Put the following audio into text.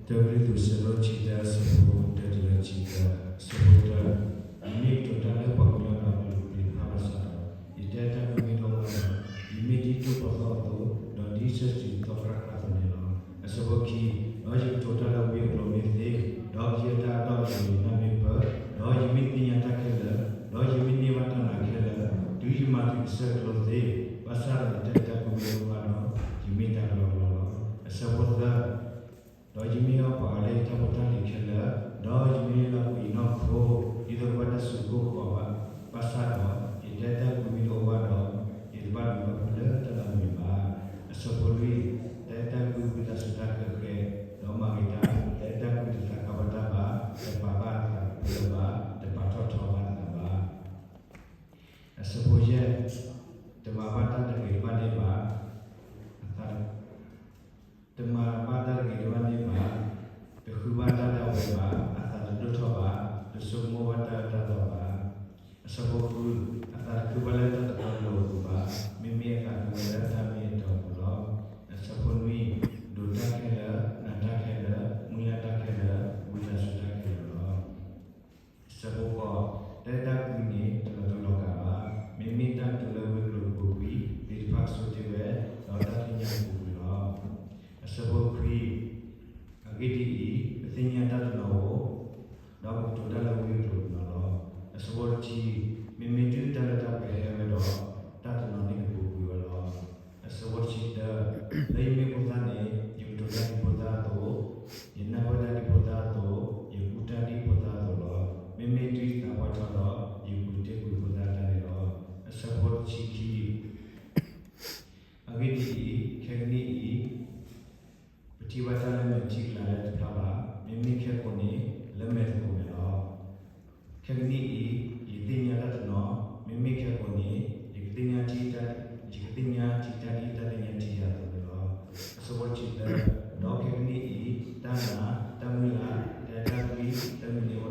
တၢကရံၣ်သူး အဆၢဒိၣ်တဆံတၢ အဆၢဖိတၢတုၤလၢတဆံသၢ, အဆၢဖိတၢ, ယမ့ၢ်ကတိၤတၢ်လၢပှၤကညီဒီးကလုာ်ကလုာ်တဖၣ်ဘၣ်ဆၣ်ဒီး, ယတဲတၢ်ကွံမ့ၢ်တအိၣ်ဘၣ်ဒီး, ယမ့ၢ်ဒ်တူၢ်ပီးသီအသိး, ဒီးဒ်စၢၣ်စူၤသီခရၣ်ခၣ်အသိးန့ၣ်လီၤ. အဆၢဖိခံ, ဒီးယကတိၤတၢ်လၢဝံအကျိာ်မ့ၢ်သ့, ဒီးကယဲၢ်တၢ်အတီၢ်အလိၤယနၢ်မ့ၢ်ပၢၢ်, ဒီးယမ့ၢ်သ့ၣ်ညါတၢ်ခဲလၢာ်, ဒီးယမ့ၢ်န့ၢ်ဘၣ်တၢ်နာ်ခဲလၢာ်, တုၤယမၤသုးကစၢၢ်ကလိသ့, ဘၣ်ဆၣ်ဒီးယတဲတၢ်ကွံမ့ၢ်တအိၣ်ဘၣ်ဒီး, ယမ့ၢ်တၢ်ကလီကလီလီၤ. အဆၢဖိသၢ, ဒီးယမ့ၢ်အီၣ်ပှၤအီၤလၢယတၢ်ဖိတၢ်လံၤခဲလၢာ်, ဒီးယမ့ၢ်လၢပှဲၤယနီၢ်ခိ, ဒ်သိးကဘၣ်တၢ်စုကိၢ်ဃီၤဘၣ်, ဘၣ်ဆၣ်ဒီး, ယတဲတၢ်ကွံမ့ၢ်တအိၣ်ဘၣ်ဒီး, ယတဘၣ်ဒိးဘၣ်ဖှိၣ်လၢတၢ်နီတမံၤဘၣ်. အဆၢဖိလွံၢ်, တဲတၢ်ကွံဝံသးစူၤတၢ်ဃဲးဃဲး, ဒီးမၤဂ့ၤတၢ်, တဲတၢ်ကွံတသးကါဘၣ်တၢ်ဘၣ်, တပာ်ဘၣ်အသးကဖၢလၢၤဘၣ်, တပာ်ထီၣ်ထီဘၣ်အသးဘၣ်. အဆၢဖိယဲၢ်, တမၤဘၣ်တၢ်တဂ့ၤတဘၣ်န့ၣ်ဘၣ်, အသး တမၤဘၣ်တၢ်တဂ့ၤတဘၣ်န့ၣ်ဘၣ်, တဃုဘၣ်တၢ်ဒၣ်ဝဲဘၣ်, အသးတဒိၣ်ထီၣ်ဘၣ်, တဆိကမိၣ်ဘၣ်တၢ်အၢတၢ်သီဘၣ်. အဆၢဖိဃု, အသးတခုဘၣ်လၢတၢ်တတီတလိၤအပူၤဘၣ်, မ့မ့ၢ်အသးခုဝဲလၢတၢ်မ့ၢ်အတီအပူၤလီၤ. အဆၢဖိနွံ, ဒိးတၢ်ခဲလၢာ်, နာ်တၢ်ခဲလၢာ်, မုၢ်လၢ်တၢ်ခဲလၢာ်, ဝံသးစူၤတၢ်ခဲလၢာ်လီၤ. အဆၢဖိဃိး, တဲတၢ်ကွံန့ၣ် တလီၤတူာ်လီၤကာ်ဘၣ်, မ့မ့ၢ်တၢ်ကတိၤလၢဝံအကျိာ်ကပူၤကွံာ်, သ့ၣ်တဖၣ်ကဆိတ့ဝဲ, ဒီးတၢ်သ့ၣ်ညါကပူၤကွံာ်လီၤ. အဆၢဖိခွံ, အဂ့ၢ်ဒ်အံၤ, ပသ့ၣ်ညါတၢ်တနီၤဧိၤ, ဒီးပကတိၤတၢ်လၢဝံအကျိာ်တနီၤလီၤ. အဆၢဖိတဆံ, မ့မ့ၢ်တုၤတၢ်လၢတၢ်ပှဲၤဟဲဝဲဒီး, တၢ်တနီၤန့ၣ်ကပူၤကွံာ်ဝဲလီၤ. အဆၢဖိတဆံတၢ, လၢယမ့ၢ်ဖိသၣ်န့ၣ်, ယကတိၤတၢ်ဒ်ဖိသၣ်အသိး, ယနၢ်ပၢၢ်တၢ်ဒ်ဖိသၣ်အသိး, ယကူၣ်တၢ်ဒ်ဖိသၣ်အသိးလီၤ. မ့မ့ၢ်တုၤယသးပှၢ်ထီၣ်ဒီး, ယကပူၤတ့ၢ်ကွံာ်ဖိသၣ်တၢ်န့ၣ်လီၤ. အဆၢဖိတဆံခံ, အဂ့ၢ်ဒ်အံၤ, ခဲကနံၣ်အံၤ, ပထံၣ်ဘၣ်တၢ်လၢမဲာ်ထံကလၤလၢတဖျါဘၣ်, မ့မ့ၢ်ခဲကိာ်န့ၣ်, လၢမဲာ်သကိးမဲာ်လီၤ. ခဲကနံၣ်အံၤ, ယသ့ၣ်ညါတၢ်တနီၤ, မ့မ့ၢ်ခဲကိာ်န့ၣ်, ယကသ့ၣ်ညါထံ, ယကသ့ၣ်ညါထံတၢ်ဒ်တၢ်သ့ၣ်ညါထံယၤအသိးန့ၣ်လီၤ. အဆၢဖိတဆံသၢ, ဒီးခဲကနံၣ်အံၤ, တၢ်နာ်, တၢ်မုၢ်လၢ်, တၢ်အဲၣ်တၢ်ကွံ, တၢ်မုၢ်နံၤ